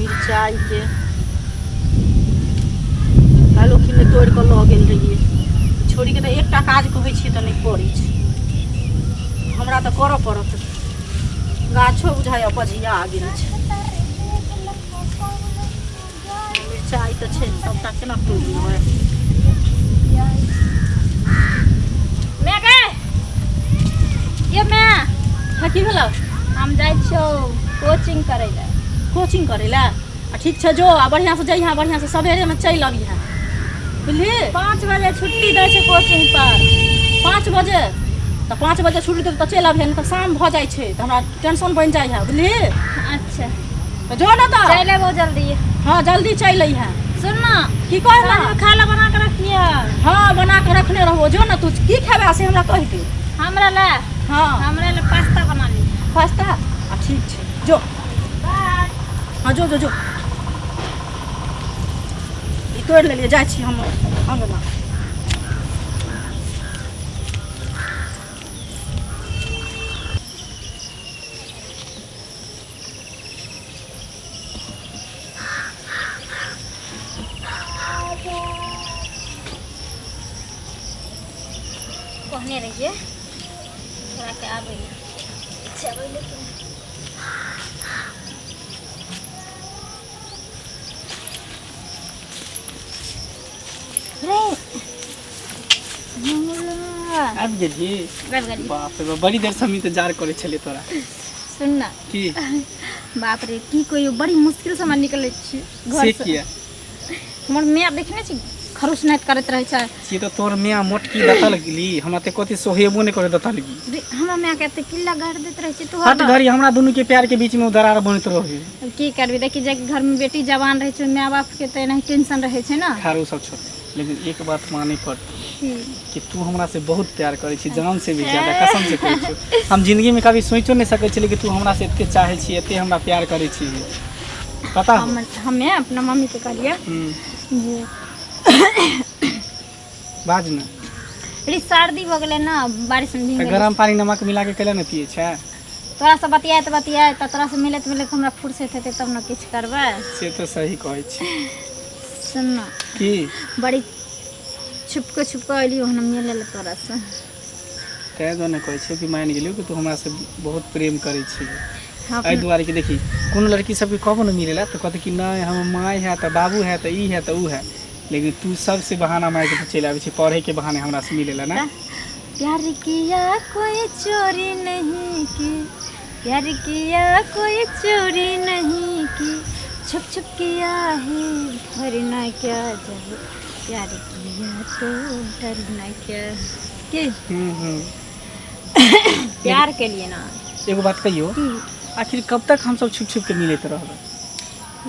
मिरचाइके काल्हिओ खिन तोड़ि कऽ लऽ गेल रहियै। छोड़ीके तऽ एकटा काज कहै छियै तऽ नहि करै छै, हमरा तऽ करऽ पड़त। गाछो बुझाइए पझिया गेल छै। मिरचाइ तऽ छै, सबटा केना तोड़ि लेबै? मैं गे, ये मैं। हँ, की भेलौ? हम जाइ छियौ कोचिंग करै लए। कोचिंग करै लए? आ ठीक छै, जो आ बढ़िआँसँ जइहेँ, बढ़िआँसँ सवेरेमे चलि अबिहेँ, बुझलिही? 5 बजे छुट्टी दै छै कोचिंग पर। 5 बजे? तऽ 5 बजे छुट्टी देतौ तऽ चलि अबिहेँ, नहि तऽ शाम भऽ जाइ छै तऽ हमरा टेंशन बनि जाइ है, बुझलिही? अच्छा। तऽ जो ने तऽ। चलि अयबौ जल्दी। हँ, जल्दी चलि अइहेँ। सुन ना। की कहै ना? साँझमे खाना बना कऽ रखिहे। हँ, बना कऽ रखने रहबो। जो ने तू, की खेबै से हमरा कहि दे। हमरा लए? हँ। हमरा लए पास्ता बना ली। पास्ता? आ ठीक छै, जो। हँ, जो जो जो। ई तोड़ि लेलियै, जाइ छी हम अङ्गना। कहने रहियै तोरा के आबै लए, आबै लेकिन रे आबि गेलही? आबि गेलियै। बाप रे बाप, बड़ी देरसँ हम इंतजार करै छलियै तोरा। सुन ना। की? बाप रे, की कहियो, बड़ी मुश्किल से हमरा निकलै छी घर से से। किया? हमर माय देखने छी, खरुश नाइत करैत रहै छै। से तऽ तोर माय मोटकी दतल गेली, हमरा तऽ कथी सोहेबो नहि करे दतल गेली। रे, हमरा माय के एते किल्ला गाड़ि दैत रहै छै तू। हट घड़ी हमरा दुनू के प्यार के बीच में दरार बनैत रहे। अब की करबी, देखी, जे घर में बेटी जवान रहै छै, माय बाप के तऽ एनाही टेंशन रहै छै ने। खैर, ओ सब छोड़, लेकिन एक बात माने पड़तौ की? कि तू हमरा से बहुत प्यार करै छी, जान से भी ज्यादा। कसम से कहै छियौ, हम जिंदगी में कभी सोचो नहि सकै छलियै कि तू हमरा से एते चाहै छी, एते हमरा प्यार करै छी, पता हो? हम हमे अपना मम्मी के कहलियै जे बाज ने। रे, सर्दी भऽ गेलै ने, बारिश में भींग तऽ गेलै। गरम पानी नमक मिला के कैला ने पियै छै? तोरा से बतियाइत बतियाइत तऽ तोरा से मिलैत मिलैत हमरा फुर्सत हेतै तब ने किछु करबै। से तऽ सही कहै छी। सुन ना। की? बड़ी छुप के छुप के अयलियो हन मिलै लए तोरा से। तैं दुआरे ने कहै छियौ कि मानि गेलियौ कि तू हमरा से बहुत प्रेम करै छी। हम एहि दुआरे कि देखी, कोनो लड़की सबके कहबो ने मिलै लए तऽ कहतै कि नहि, हमर माय है तऽ बाबू है तऽ ई है तऽ ऊ है, लेकिन तू सबसे बहाना मारि के तू चलि आबै छी पढ़ैके बहाने हमरा से मिलै लए ने। प्यार किया कोई चोरी नहीं की, प्यार किया कोई चोरी नहीं की, छुप छुप किया है भरना क्या, जब प्यार किया तो डरना क्या। की? हम्म हम्म प्यार के लिए ना। एगो बात कहियो? की? आखिर कब तक हमसब छुप छुप के मिलैत रहबै?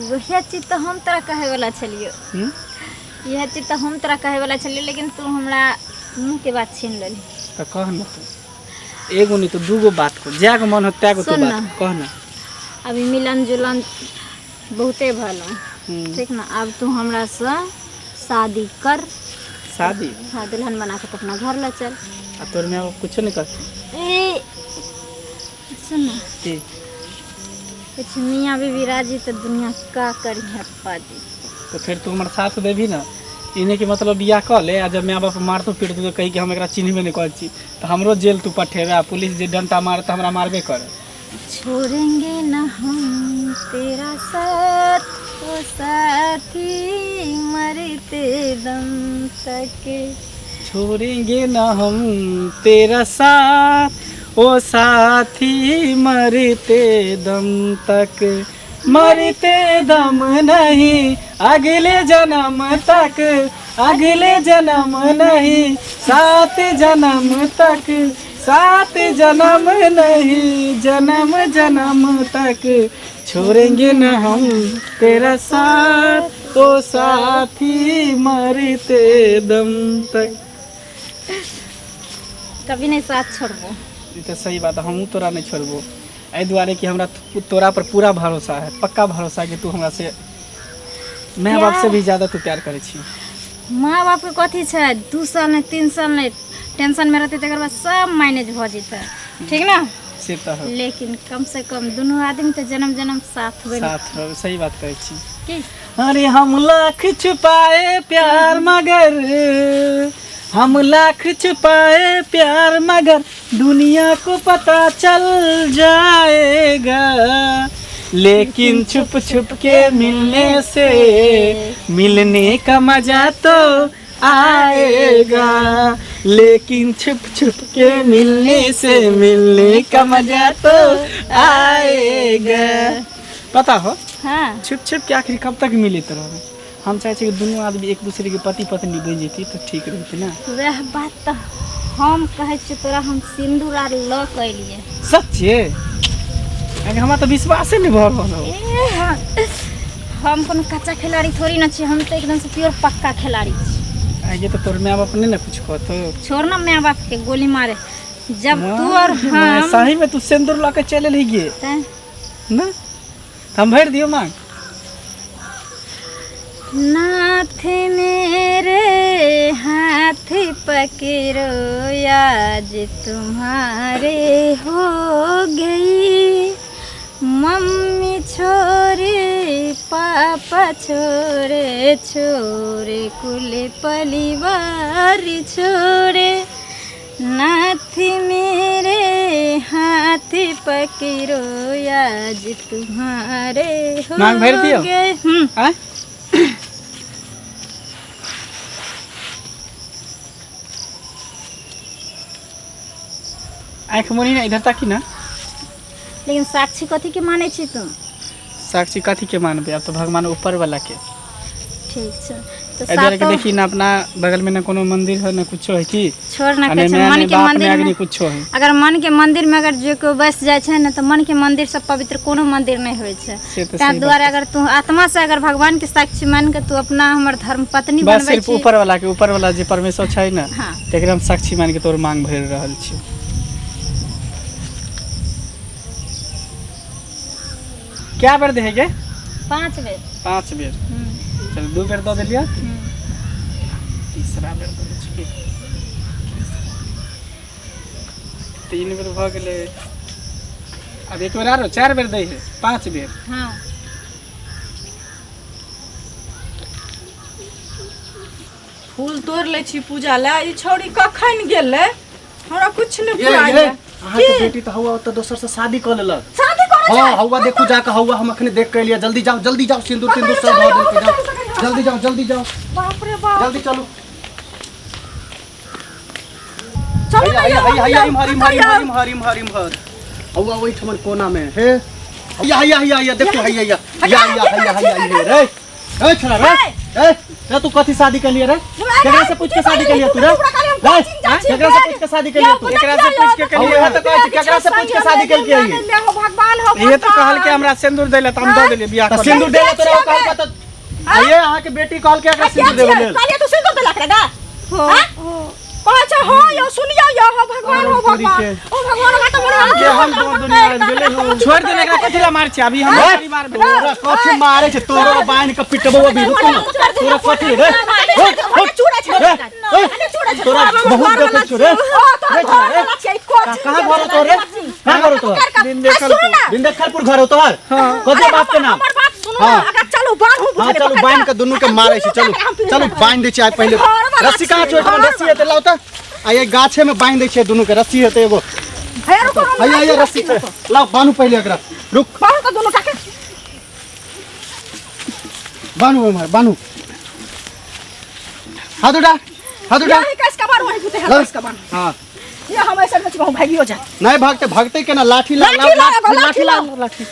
वएह चीज तऽ हम तोरा कहै वाला छलियौ। इएह चीज तऽ हम तोरा कहै वाला छलियौ, लेकिन तू हमरा मुँह के बात छीन लेली। तऽ कह ने तू, एगो नहीं तो दूगो बात को जागो मन हो त्यागो तू सुन बात ना। कह ना। अभी मिलन जुलन बहुते भलो। ठीक ना, अब तू हमरा से शादी कर। शादी? हाँ, दुल्हन बना के तो अपना घर ले चल। आ तोर माय बाप कुछो नहीं कहती? ए, सुन ना। की? कुछ मियाँ बीबी राजी तो दुनिया का करी है पाजी। तो फिर तू हमारे साथ देबी ना? इन्हें के मतलब बियाह कऽ ले आ जब माय बाप मारतो पीटतो तो कही कि हम एकरा चिन्हबे नहीं करै छी, तऽ हमरो जेल तू पठेबे आ पुलिस जे डंटा मारत हमरा मारबे करे। छोड़ेंगे न हम तेरा साथ ओ साथी मरते दम तक। छोड़ेंगे न हम तेरा साथ ओ साथी मरते दम तक, मरते दम नहीं अगले जन्म तक, अगले जन्म नहीं सात जन्म तक, सात जन्म नहीं जन्म जन्म तक, छोड़ेंगे न हम तेरा साथ ओ साथी मरते दम तक। कभी नहीं साथ छोड़बो। ई तऽ सही बात है, हमहूँ तोरा नहीं छोड़बो, एहि दुआरे कि हमरा तोरा पर पूरा भरोसा है, पक्का भरोसा है कि तू हमरा से माय बाप से भी ज्यादा तू प्यार करै छी। माँ बाप के कथी छै, 2 साल नहीं 3 साल नहीं टेंशन में रहते, तकर बाद सब मैनेज भऽ जेतै, ठीक ना? से तऽ हो। लेकिन कम से कम दुनू आदमी तऽ जन्म जन्म साथ बनि साथ रह, सही बात कहै छी। की अरे हम लाख छुपाए प्यार मगर, हम लाख छुपाए प्यार मगर दुनिया को पता चल जाएगा, लेकिन छुप छुप के मिलने से मिलने का मजा तो आएगा, लेकिन छुप छुप के मिलने से मिलने का मजा तो आएगा। पता हो हाँ छुप छुप के आखिर कब तक मिलैत रहबै? हम चाहै छियै कि दुनू आदमी एक दूसरे के पति पत्नी बनि जैती तऽ ठीक रहतै ने। वएह बात तऽ हम कहै छियै तोरा, हम सिन्दूर आर लऽ कऽ एलियै। सच्चे? आगे हमरा तऽ विश्वासे नहि भऽ रहल हो। ए, हम कोनो कच्चा खिलाड़ी थोड़ी ना छी, हम तऽ एकदम से प्योर पक्का खिलाड़ी छी। आगे तऽ तोर माय बाप नहि ने कुछ कहतौ? छोड़ ना माय बाप के, गोली मारे जब तू और हम। सही में तू सिन्दूर लऽ के चलि एलही गे? तैं ना तऽ हम भरि दियौ मांग। नाथ मेरे हाथ पकड़ो आज तुम्हारे हो गई, मम्मी छोड़े पापा छोड़े, छोड़े कुल परिवार छोड़े, नाथ मेरे हाथ पकड़ो आज तुम्हारे हो मांग भरि दियौ? गए। आँय आँखि मुनी ना, इधर ताकी ना। लेकिन साक्षी कथी के मानै छी तू? साक्षी कथी के मानबै, आब तऽ भगवान ऊपर वाला के। ठीक छै तऽ एहि दुआरे के सातो देखी ना, अपना बगल में ना कोनो मंदिर है ना कुछो है की। छोड़ ना, आ कहै नहि छै माय मन नहि के बाप मंदिर नहि में अग्नि कुछो है। अगर मन के मंदिर में अगर जे कोइ बसि जाइ छै ने तऽ मन के मंदिर से पवित्र कोनो मंदिर नहि होइ छै। से तऽ ताहि सही दुआरे बात। अगर तू आत्मा से अगर भगवान के साक्षी मान के तू अपना हमर धर्म पत्नी बस बनबै सिर्फ छी। ऊपर वाला के, ऊपर वाला जे परमेश्वर छै ने हाँ तकरा हम साक्षी मान के तोर मांग भरि रहल छी। क्या बेर दे गे? 5 बेर। 5 बेर। चल 2 बेर दऽ देलियै, तीसरा बेर दऽ दै छी। 3 बेर भऽ गेलै, आब एक बेर आरो, 4 बेर दै है, 5 बेर। हाँ फूल तोड़ि लै छी पूजा लए। ई छौड़ी कखन गेलै, हमरा कुछ नहि ये ये पुराइए। अहाँके बेटी तऽ हौवा ओतऽ दोसर से शादी कऽ लेलक। शादी करै हाँ हौवा देखू जाके, हौवा हम अखने देख के एलियै। जल्दी जाओ जल्दी जाओ, सिंदूर तिंदूर सब धऽ देलकै। जाओ जल्दी जाओ जल्दी जाओ। बाप रे बाप, जल्दी चलू। चलू हैया ना। हैया यौ, हैया हैया, इम्हर इम्हर यौ। इम्हर इम्हर इम्हर इम्हर, हौवा ओहिठमन कोना में हे। हैया हैया हैया हैया देखू, हैया हैया हैया हैया हैया हैया हैया रे, ए छोरा रे, ए रे तू कथी शादी के लिए रे? केकरा से पूछ के शादी के लिए तू रे? रे केकरा से पूछ के शादी के लिए तू? एकरा से पूछ के हम कलिए। इहे तऽ कहै छी, केकरा से पूछ के शादी केलकै ई? भगवान हो। इहे तऽ कहलकै हमरा सिन्दूर दै लए तऽ हम दऽ देलियै बियाह तऽ कऽ सिन्दूर देला तोरा ओ कहलका तऽ आइए अहाँके बेटी कहलकै एकरा सिन्दूर देबै लेल। कहलियै तू सिन्दूर देलक रे गा? हो आँय? हो कहै छै हो यौ, सुनियौ यौ, हो भगवान हो भगवान ओ भगवान, हमरा तऽ बड़ा जे हम दो दुनिया आबि गेलै हो। छोड़ि देने एकरा कथी लए मारै छी अभी हम बड़ी मारबै। तोरा कथी मारे छै? तोरा बान्हि के पिटबौ अभी, रुकू ना। तोरा कथी रे? रे, तोरा बहुत देखै छियौ रे। रे छोरा रे, कहाँ घर हो तोहर रे? कहाँ घर हो तोहर? दिन देखल। बिंदेखलपुर घर हो तोहर? कथी बाप के नाम? हाँ। चलू बान्हू। हाँ चलू, बान्हि के दुनू के मारै छी। चलू चलू, बान्हि दै छी आइ पहिले। रस्सी कहाँ छै ओहिठमा? रस्सी हेतै लाउ तऽ, आ ये गाछे में बान्हि दै छियै दुनू के। रस्सी हेतै एगो, हैया हैया रस्सी छै, लाउ बान्हू पहिले एकरा। रुक, बान्हू इम्हर बान्हू, हाथ उठा हाथ उठा। हाँ नहीं भागते, भागते केना? लाठी ला, लाठी ला, एगो लाठी लाठी ला, ला। लाठी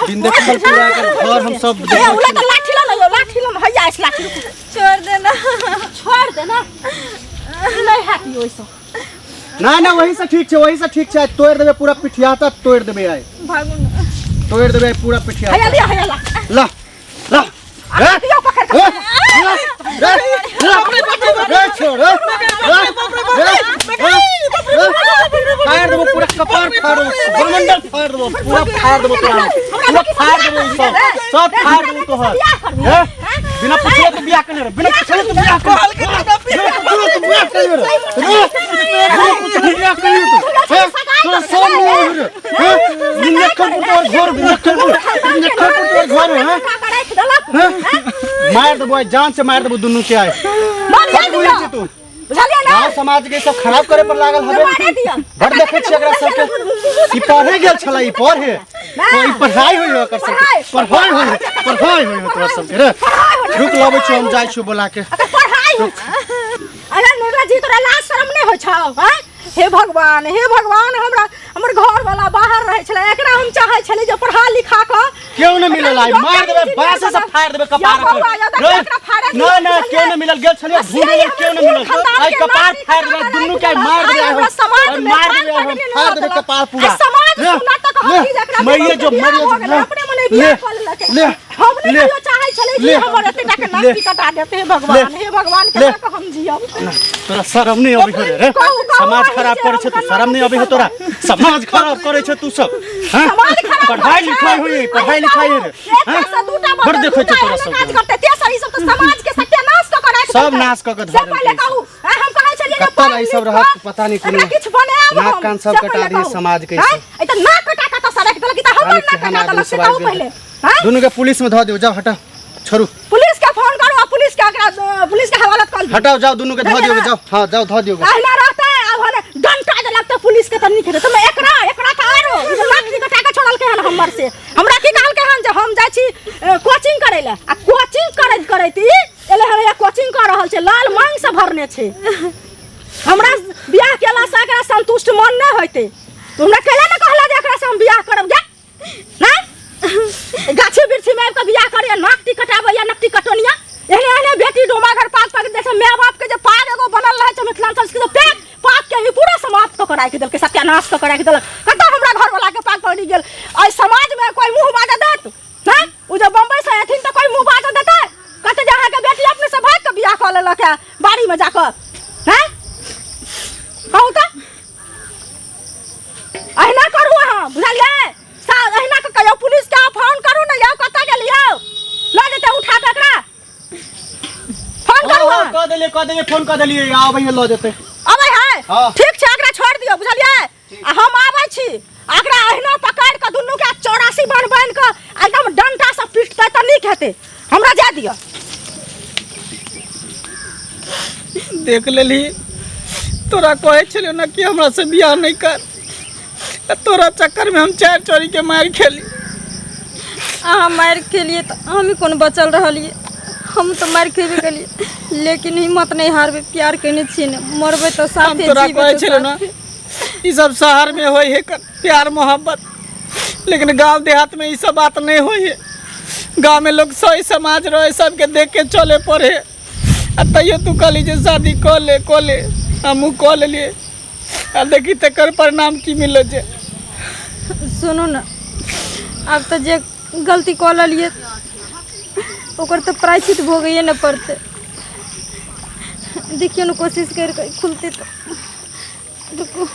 बिंदेखल पूरा एकर घर हम सब छोड़ देना। छोड़ देना, नहीं हैत ओहिसँ। ना ना, वही से ठीक छै, वही से ठीक छै। आइ तोड़ि देबै पूरा पिठियाता, तोड़ि देबै आइ। भागू ना। तोड़ि देबै आइ पूरा पिठियाता। हैया लिअ, हैया ला। ला ला रे, लिअ पकड़ के। रे, रे, रे, छोड़ रे, रे, रे, रे, फाड़ देबो पूरा कपार, फाड़ देबो ब्रह्मंडल, फाड़ देबो पूरा, फाड़ देबो तोरा, पूरा फाड़ देबो, ई सब सब फाड़ देबो तोहर। हे बिना पूछले तू बियाह केने रे, बिना पूछले तू बियाह केने, बिना पूछले तू बियाह केने रे, रे, बिना पूछले बियाह केने तू। हे, तोरा शरम नहीं आबै रे? हे, निनक्खरपुर तोहर घर, निनक्खरपुर, निनक्खरपुर तोहर घर है? राखि देलक। हैं? मार देबो आइ, जान से मार देबो दुनू के आइ। मार कथी दियौ। बुझै छी तू? बुझलियै ने? गाँव समाज के सब खराब करे पर लागल हबे। मारे दियौ। बड़ देखै छी एकरा सबके, ई पढ़े गेल छलै, ई पढ़े तो ई पढ़ाई होई एकर सबके, पढ़ाई होई, पढ़ाई होई तोरा सबके रे। रुक, लबै छी, हम जाइ छी बोला के। अगर पढ़ाई होइ। अरे निर्लज जी, तोरा लाज शरम नहि होइ छौ? हैं? हे भगवान, हे भगवान, हमरा हमर घर वाला बाहर रहै छलै, एकरा हम चाहै छली जे पढ़ा लिखा कऽ केओ नहि मिलल आइ, मार देबै, बाँसे से फाड़ देबै कपार या बौआ, या पर। देखियौ, एकरा फाड़े रे, ना ना, केओ नहि मिलल, गेल छलियै ढूंढै लेल, केओ नहि मिलल। आइ कपार फाड़ देबै दुनू के, आइ मार देबै हम, समाज आइ में मार देबै हम, फाड़ देबै कपार पूरा। समाज ले, सुनत तऽ कहत ले, कि जे एकरा मरिए जो, बियाह मरिए भऽ जो, गेलै, ले, अपने मने बियाह ले, कऽ लेलकै। ले, हम नहि ले, कहियो चाहै छलै कि ले, हमर एतेटा के ले, नाक कटा देते। हे भगवान, ले, हे भगवान, ले। केना कऽ हम जियब? तोरा शरम नहीं अबै हो रे? कहू, कहू, समाज अहीं खराब जे करै हम छै तू, केना शरम नहीं अबै हो तोरा? समाज खराब करै छै तू सब, हैं? समाज खराब पढ़ाई करै छै। लिखाई होई, पढ़ाई लिखाई होई रे, एकटा हैं? से दूटा बड़ बदल, देखै छै दूटा तोरा एहन सबके। काज करतै, तेसर ई सब तऽ समाज के सत्यानाश कऽ कऽ राखि सब देलकै। नाश कऽ कऽ से धऽ पहिले देलकै। कहू, आँय, हम कहै छलियै जे कतऽ पढ़ ई सब लिख रहत कऽ पता नहि कोनो। एकरा किछु बनायब नाक हम, कान सब से कटा पहिले दियै कहू। समाज के ई आँय, सब। ई तऽ नाक कटा कऽ तऽ राखि देलक, ई तऽ पता हमर नहि नाक केहन कटा आदमी देलक, से सब कहू आबि गेल। पहिले। आँय? दुनू के पुलिस में धऽ दियौ, जाओ, हटाओ, छोड़ू। पुलिस के फोन करू आ पुलिस के एकरा पुलिस के हवालत कर दियौ। हटाओ, जाओ, दुनू के धऽ दियौ, जाओ, हाँ जाओ, धऽ दियौ। अहिना रहतै आब हने डंटा जे लगतै पुलिस के तऽ नीक हेतै। तऽ एकरा एकरा तऽ आरो ई जे नाक कटा के छोड़लकै हन हमर से। हमरा की कहलकै हन जे हम जाइ छी कोचिंग करै लए, आ कोचिंग करैत करैत ई एलै हन, या कोचिंग कऽ रहल छै, लाल मांग से भरने छै। हमरा बियाह केला से एकरा संतुष्ट मन नहि होइतै। तू हमरा कैला ने कहला जे एकरा से हम बियाह करब? जा नहि, गाछी वृक्षी में आबि कऽ बियाह करैया, नाक टी कटाबैया, नकटी कटोनिया। एहने एहने बेटी डोमा घर पाग पाग दै छै। माय बाप के जे पाग एगो बनल रहै छै मिथिलांचल के, पाग पाग के भी पूरा समाप्त कऽ कऽ राखि देलकै, सत्यानाश कऽ कऽ राखि देलक। कतऽ हमरा घरवला के पाग पकड़ि गेल? एहि समाज में कोइ मुँह बाजऽ देत? हैं, ओ जे बम्बई से एथिन तऽ कोइ मुँह बाजऽ देतै? कहतै जे अहाँके बेटी अपने से भागि कऽ बियाह कऽ लेलक है बाड़ी में जाकऽ। हैं, कहू तऽ, अहिना करू अहाँ, बुझलियै? अहिना कऽ कहियौ पुलिस के फोन करू ने यौ। कतऽ गेलियौ? लऽ जेतै उठा कऽ एकरा, फोन करू हाँ, अहाँ। कऽ देलियै, कऽ देलियै, फोन कऽ देलियै, आबै है, लऽ जेतै। अबै है? हाँ। ठीक छै, एकरा छोड़ि दियौ, बुझलियै? आ हम आबै छी। आ एकरा अहिना पकड़ि कऽ दुनू के 84 बान्हि बान्हि कऽ एकदम डंटा से पिटतै तऽ नीक हेतै। हमरा जाय दिअ। देख लेलही, तोरा कहै छलियौ ने कि हमरा से बियाह नहि कर, आ तोरा चक्करमे हम चारि चोरी के मारि खेली। अहाँ मारि खेलियै तऽ हम कोन बचल रहलियै? हम तऽ मारि खेबे केलियै, लेकिन हिम्मत नहि हारबै। प्यार केने छियै ने, मरबै तऽ हम साथे, तोरा जीबै कहै तऽ छलियौ ने साथे। ई सब शहर में होइ है प्यार मोहब्बत, लेकिन गांव देहात में ई सब बात नहीं होइ है। गांव में लोग सही समाज रहे, सबके देख के चले पड़े। आ तैयो तू कहली जे शादी कऽ ले, कऽ ले, हमहूँ कऽ लेलियै, आ देखी तकर परिणाम की मिलल जे। सुनू ने, आब तऽ जे गलती कऽ लेलियै ओकर तऽ प्रायश्चित भोगैए ने पड़तै। देखियौ ने, कोशिश करि कऽ खुलतै तऽ। रुकू।